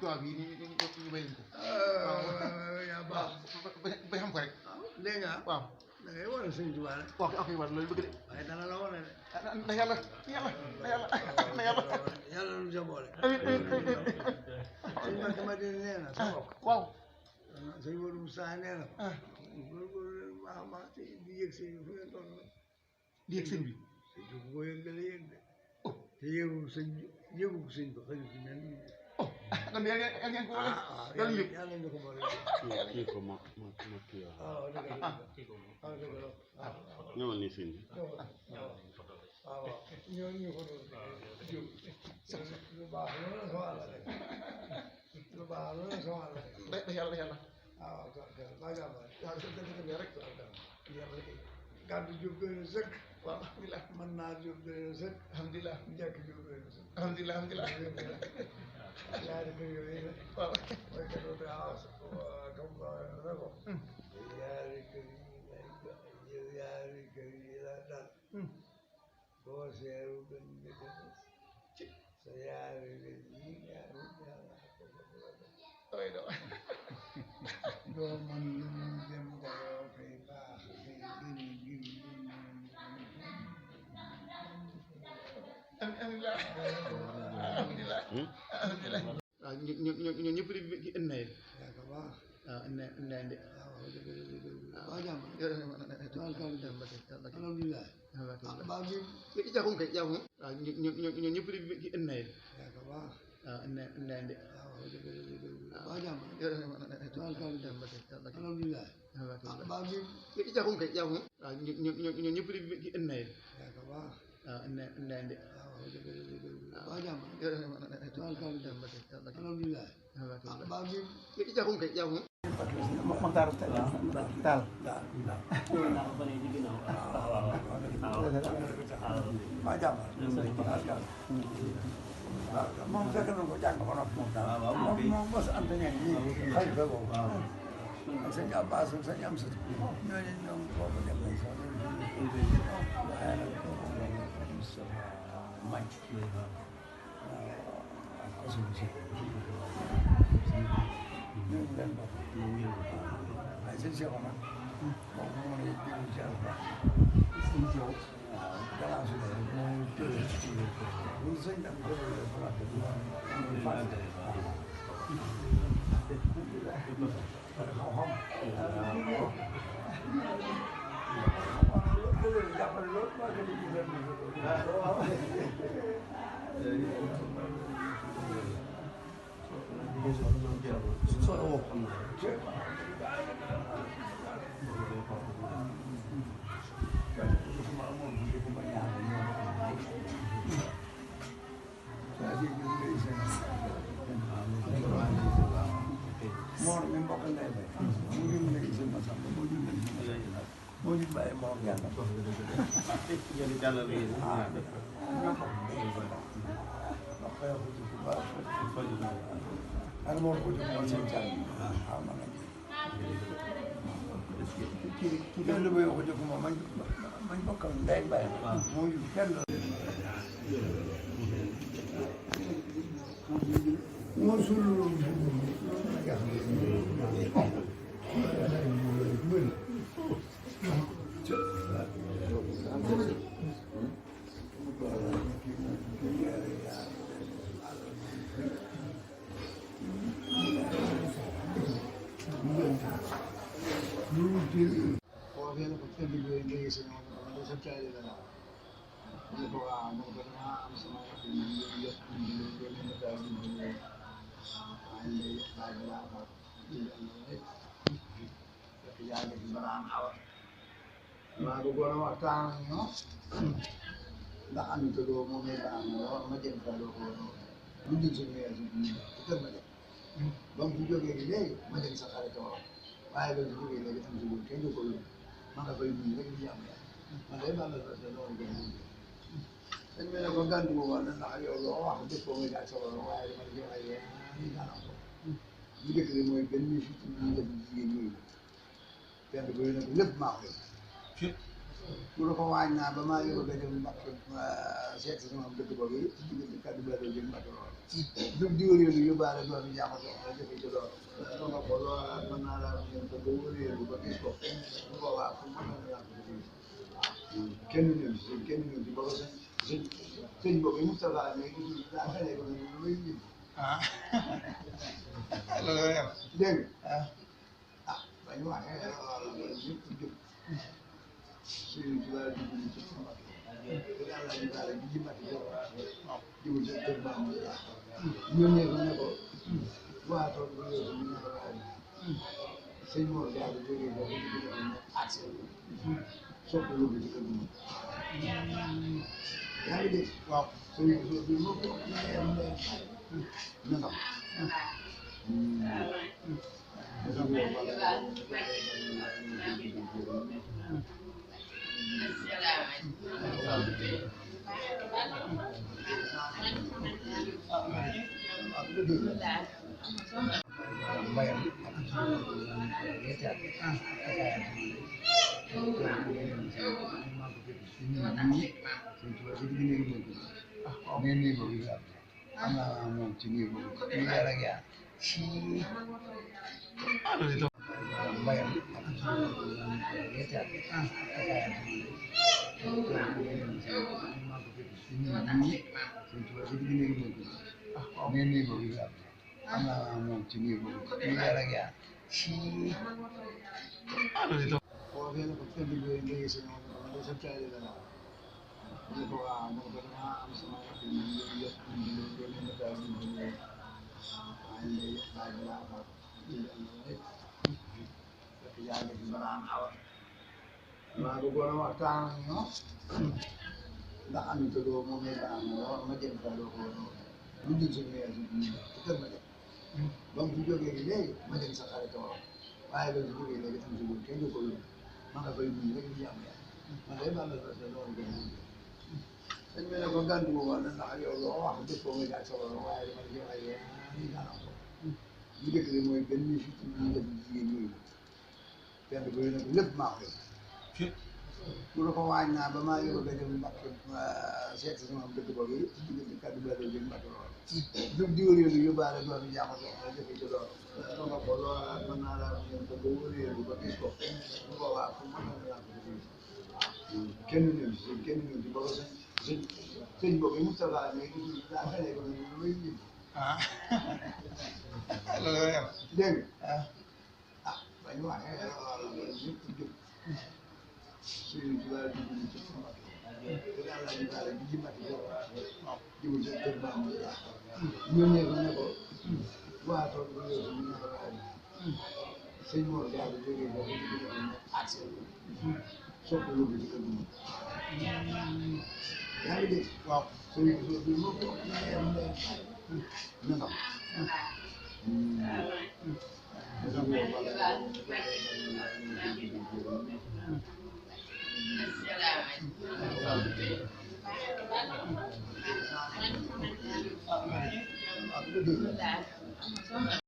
tubaab yi ñu may leen ko. yaa baax ba xam ko rek. dégg nga. waaw da ngay wane sëñ Tuubaa rek. ok war loolu bëgg de. waaye dana la wane de. na yàlla na yàlla. yàlla lu ca boole. amiin sëñ Mbacke Madina nee na sa mbokk. waaw. sëñ Modou Moussa nee na. góorgóorlu leen baax a baax te di yëg sëñ bi fu ngeen toll. di yëg sëñ bi. sëñ bi boo yëgalee yëg de. te yëgul sëñ bi yëgul sëñ bi xëy na si mel ni. kon ngeen ko wala. yàlla ñu ko boole. kii ko ma kii waaw dëgg la waaw dëgg la waaw. ñëwal ni sëñ bi. waaw ñooñu ñu ko doon jóg. lu baax loolu la soo àll rek. lu baax loolu la soo àll rek. da yàlla. waaw kay maa ngi amal waaw sa dëgg rek yàlla kay gàddu jóg doy na sëkk. waaw alhamdulilah mën naa jóg doy na sëkk. alhamdulilah njëkk jóg doy na sëkk. alhamdulilah ñaari kër yooyu la. waaw. mooy que dootu awas comme na ko. ñaari kër yi ñaari kër yi la dal. boo seeru gën nga jëf sa ñaari kër yi ñaari yàlla doo mën lu mu dem dayoo fay baax fay gën gën alhamdulilah alhamdulilah alhamdulilah. waaw ñun ñëpp di indi nañu. yaa ko baax. waaw indi nañu de. waaw dëgg la dëgg la. waaw jàmm. alhamdulilah. alhamdulilah. baa ngi. jaaxum kay jaaxum. waaw ñun ñëpp di indi nañu. yaa ko baax. waaw indi nañu de. waaw dëgg la dëgg la. waaw jàmm. alhamdulilah. baa ngi. jaaxum kay jaaxum. waaw ñun ñëpp di indi nañu. yaa ko baax. waaw indi nañu de. waaw dëgg la dëgg la. waaw jàmm. alhamdulilah. baa ngi. jaaxum kay jaaxum. Maxtaar Taal. maa jàmm. moom fekk na ko jàng ba noppi moom daal. moom mos am nañu ne xëy na boobu. ak sëñ Abbas ak sëñ Amsa. ñooñu ñoom boobu dem nañ sax. waaye nag màcc. waaw ñooñu leen bokk. waaye sëñ Cheikh Omar. moom moo mën a déglu ci alxuraan. sëñ Cheikh. waaw gannaaw si loolu moom tëjee ci kii bi. bu ñu sëñ am tëjee alxuraan bi ñu fàtte. waaw. jàppale loolu maa ngi leen di Mor mi mbokk lay bay mu jëm léegi si Masamba moo jëm léegi si Masamba moo ñu bàyyi Mor yàlla ak Mor ko jóg mooy seen càmm waaw man nag kii kenn lu may wax jóg moom mañ bokkal ndey bàyyi moo ñu kenn moo suul maa bëggoon a waxtaan ak ñoom ndax am na loo moom la am ma jëm fa loo ko lu jëm suñu weer suñu kër ma dem ba mu fi jógee léegi ma dem sa xarit wax waaye ba mu fi jógee léegi am si lu kenn du ko lu ma nga fay nuyu rek ñu am ya man day bàll la sa loolu gën dañ ma ne ko gàndu woon na ndax yow loo wax def ko muy daal solo waaye dama jox ay yenn daanam ko bu njëkk bi mooy gën ñu fi ñu def jigéen ñi kenn ku ne lépp maa ko bu la ko waaj naa ba maa ngi bëgg a dem Mbàkke seet si sama dëkk boobu yi ci diggante kàddu bado jëm Mbàkke lool dum di wëreelu yóbbaale doomi jàmm ko jafe ci loolu nga ko loolu mën naa laa ñëw ba ba wëreelu ba gis ko bu boobaa fu mën na laa ko kenn ñëw si kenn ñëw si booba sëñ boobu Moustapha mais gis daa xale ko ne lu may ñëw loolu la yem dégg bañ waxee ñëpp jóg suñu ci wàllu dugub ci sama yàlla ñu daal di jëmati jëmul sa kër ba am ñëwee ko ne ko waa tool bi ñu ne ko sëñ Mor daal di jógee ba ñu ko ne accès sopp lu ci kër gi yaa ngi dégg waaw sëñ bi moo ko na maa bëggoon a waxtaan ak ñoom ndax amit loo moom la baax na lool ma jëm fa loo ko lu jëm sa ñëwee si biir ci kër ma dem ba mu fi jógee léegi ma dem sa xarit woon waaye ba mu fi jógee léegi am si woon kenn du ko yóbbu ma nga fay nuyu rek di jàmm yàlla man day baax la parce que loolu gën a wóor dañ mel ne ko gàndu ko woon ndax yow loo wax dëpp ko nga jaay sa wala waaye dama ci ay ñi gànnaaw ko bu njëkk bi mooy benn fi ci ñu def jigéen ñooyu kenn bu nag lépp maa ko bu la ko waaj naa ba maa ngi bëgg a dem Mbàkke seet si sama dëkk boobu yi ci diggante kàddu bado jëm Mbàkke lool dum di wëreelu yóbbaale doomi jàmm ko jafe ci loolu nga ko loolu mën naa laa ñëw ba ba wëreelu ba gis ko bu boobaa fu mën na laa ko kenn ñëw si booba sëñ boobu Moustapha mais gis daa xale ko ne lu may ñëw loolu la yem dégg bañ waxee ñëpp jóg suñu ci wàllu dugub ci sama yàlla ñu daal di jëmati jëmul sa kër ba am ñëwee ko ne ko waa tool bi ñu ne ko sëñ Mor daal di jógee ba ñu ko ne accès sopp lu ci kër gi yaa ngi dégg waaw sëñ bi moo ko na